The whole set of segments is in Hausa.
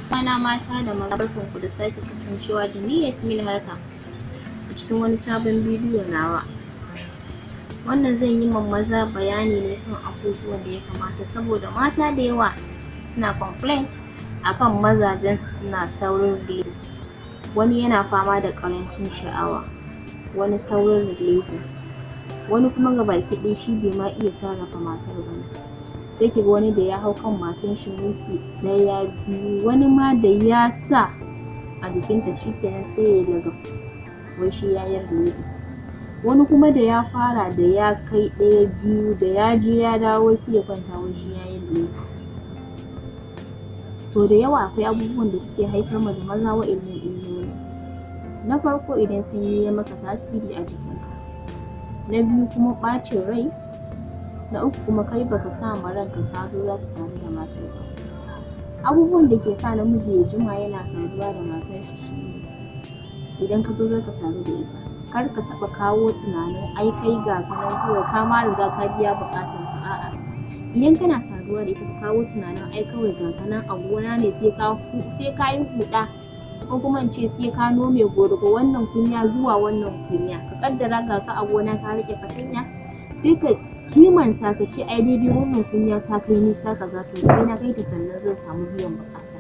Kwana mata da maza, barkanku da sake kasancewa da ni Yasmin Harka a cikin wani sabon bidiyo nawa. Wannan zan yi ma maza bayani ne kan abubuwan da ya kamata, saboda mata da yawa suna complain akan mazajensu suna saurin releasing. Wani yana fama da ƙarancin sha'awa, wani saurin releasing, wani kuma gabaki ɗaya shi bai ma iya sarrafa matar ba ne. Sai kiga wani da ya hau kan matan shi minti ɗaya, biyu, wani ma da ya sa a jikinta shikenan sai yayi lagaf, wai shi yayi releasing. Wani kuma da ya fara, da ya kai ɗaya, biyu, da ya je ya dawo sai ya kwanta, wai shi yayi releasing. To, da yawa akwai abubuwan da suke haifar ma da maza wa'innan illoli. Na farko, idan sanyi ya maka tasiri a jikinka. Na biyu kuma, ɓacin rai. Na uku kuma, kai baka sa ma ranka ka zo zaka sadu da matar ba. Abubuwan da ke sa namiji ya jima yana saduwa da matar shi shine, idan ka zo zaka sadu da ita, kar ka taɓa kawo tunanin ai kai ga ka nan kawai ka ma riga ka biya buƙatar ka. A'a, idan kana saduwa da ita, ka kawo tunanin ai kawai ga ka nan a gona ne, sai ka yi huɗa, ko kuma in ce sai ka nome daga wannan kunya zuwa wannan kunya. Ka ƙaddara ga ka a gona, ka riƙe fatanya, sai ka kimanta ka ce ai daidai wannan kunya ta kai nisa kaza, to sai na kai ta sannan zan samu biyan buƙata.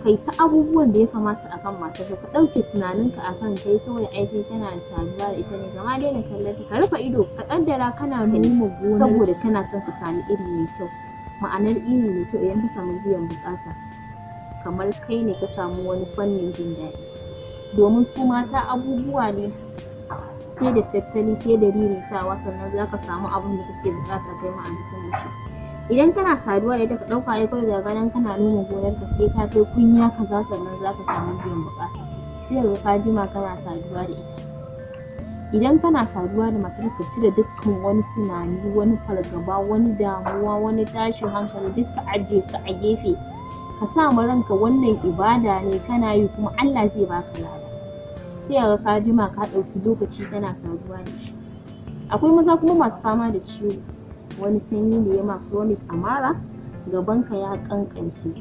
Kai ta abubuwan da ya kamata akan matarka, ka ɗauke tunaninka akan kai kawai ai kai kana saduwa da ita ne, ka ma daina kallon ta, ka rufe ido, ka ƙaddara kana noma gona saboda kana son ka sami iri mai kyau. Ma'anar iri mai kyau, idan ka samu biyan buƙata, kamar kai ne ka samu wani fannin jin daɗi. Domin su mata abubuwa ne sai da tattali, sai da riritawa, sannan zaka samu abun da kake buƙata kai ma a jikin mace. Idan kana saduwa da ita, ka ɗauka ai kawai ga nan kana noma gonarka, sai ka kai kunya kaza sannan zaka samu biyan buƙata, sai kaga ka jima kana saduwa da ita. Idan kana saduwa da matarka, ka cire dukkan wani tunani, wani fargaba, wani damuwa, wani tashin hankali, duk ka ajiye su a gefe. Ka sa ma ranka wannan ibada ne kana yi kuma Allah zai baka lada. Sai kaga ka jima, ka ɗauki lokaci kana saduwa da shi. Akwai maza kuma masu fama da ciwo, wani sanyi da ya ma chronic a mara, gabanka ya ƙanƙance,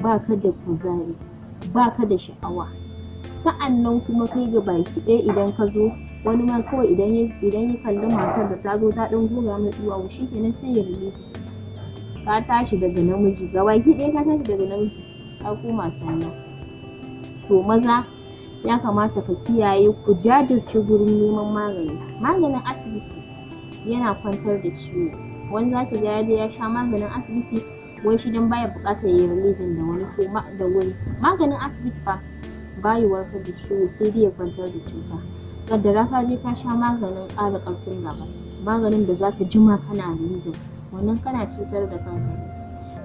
baka da kuzari, baka da sha'awa. Sa'annan kuma kai gabaki ɗaya idan ka zo, wani ma kawai idan ya kalli matar da ta zo ta ɗan goga mai ɗuwawu, shikenan sai ya release. Ka tashi daga namiji, gabaki ɗaya ka tashi daga namiji ka koma saniya. To maza, ya kamata ka kiyaye, ku jajirce gurin neman magani. Maganin asibiti yana kwantar da ciwo. Wani zaki ga ya je ya sha maganin asibiti, wai shi don baya buƙatar yayi releasing da wani ko da wuri. Maganin asibiti fa bayi warkar da ciwo, sai dai ya kwantar da cuta. Ƙaddara ka je ka sha maganin ƙara ƙarfin gaba, maganin da zaka jima kana releasing, wannan kana cutar da kanka ne.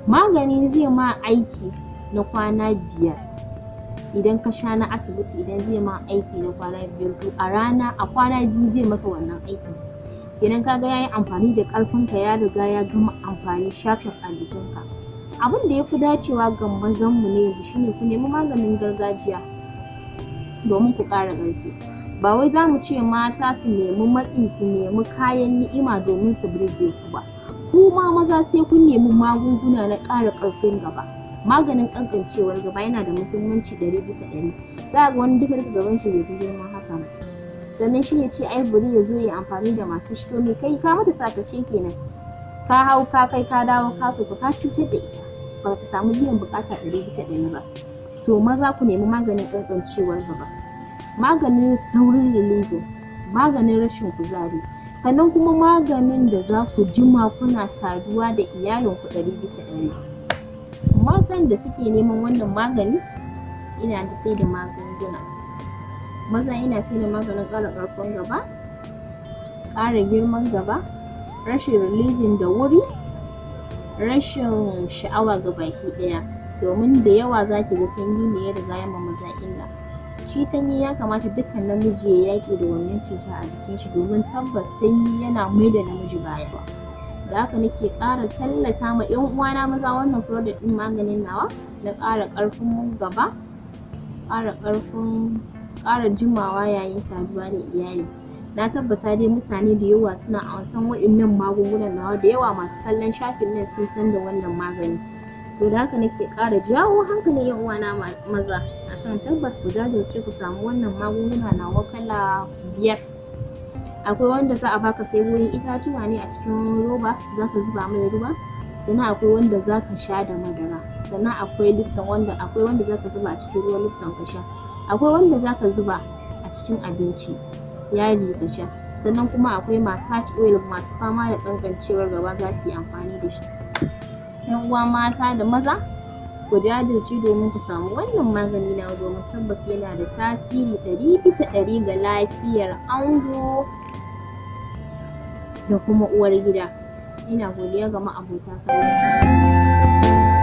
Magani zai ma aiki na kwana 5 idan ka sha na asibiti. Idan zai ma aiki na kwana 5, to a rana, a kwana 2 zai maka wannan aikin. Kenan kaga yayi amfani da ƙarfin ka, ya riga ya gama amfani shaf shaf a jikinka. Abin da yafi dacewa ga mazan mu ne yanzu shine ku nemi maganin gargajiya domin ku ƙara ƙarfi. Ba wai zamu ce mata su nemi matsi, su nemi kayan ni'ima domin su burge ku ba. Ku ma maza sai kun nemi magunguna na ƙara ƙarfin gaba. Maganin ƙanƙancewar gaba yana da muhimmanci 100%. Za ga wani duka duka gaban shi bai fi girman haka ba, sannan shi ya ce ai bari ya zo ya amfani da matar shi. To me kai? Ka mata sakace kenan. Ka hau, ka kai, ka dawo, ka sauka, ka cutar da ita, ba ka samu biyan buƙata 100% ba. To maza, ku nemi maganin ƙanƙancewar gaba, maganin saurin releasing, maganin rashin kuzari, sannan kuma maganin da za ku jima kuna saduwa da iyalinku 100%. Mazan da suke neman wannan magani, ina da sai da magunguna. Maza, ina sai da maganin ƙara ƙarfin gaba, ƙara girman gaba, rashin releasing da wuri, rashin sha'awa gabaki ɗaya. Domin da yawa za ki ga sanyi ne ya riga ya ma maza illa. Shi sanyi, ya kamata dukkan namiji ya yaƙi da wannan cuta a jikin shi, domin tabbas sanyi yana maida namiji baya. Da haka nake ƙara tallata ma ƴan uwana maza wannan product ɗin, maganin nawa na ƙara ƙarfin gaba, ƙara ƙarfin, ƙara jimawa yayin saduwa da iyali. Na tabbata dai mutane da yawa suna ansan wa'innan magungunan nawa. Da yawa masu kallon shafin nan sun san da wannan magani. To da haka nake ƙara jawo hankalin 'yan uwana maza akan tabbas ku jajirce ku samu wannan magunguna nawa kala 5. Akwai wanda za a baka saiwoyin itatuwa ne a cikin roba, za ka zuba mai ruwa. Sannan akwai wanda za ka sha da madara. Sannan akwai Lipton, wanda akwai wanda za ka zuba a cikin ruwan Lipton ka sha. Akwai wanda za ka zuba a cikin abinci yaji ka sha. Sannan kuma akwai massage oil, masu fama da ƙanƙancewar gaba za su yi amfani da shi. 'Yan uwa mata da maza, ku jajirce domin ku samu wannan magani nawa, domin tabbas yana da tasiri 100% ga lafiyar ango da kuma uwar gida. Ina godiya ga ma'abota kallon.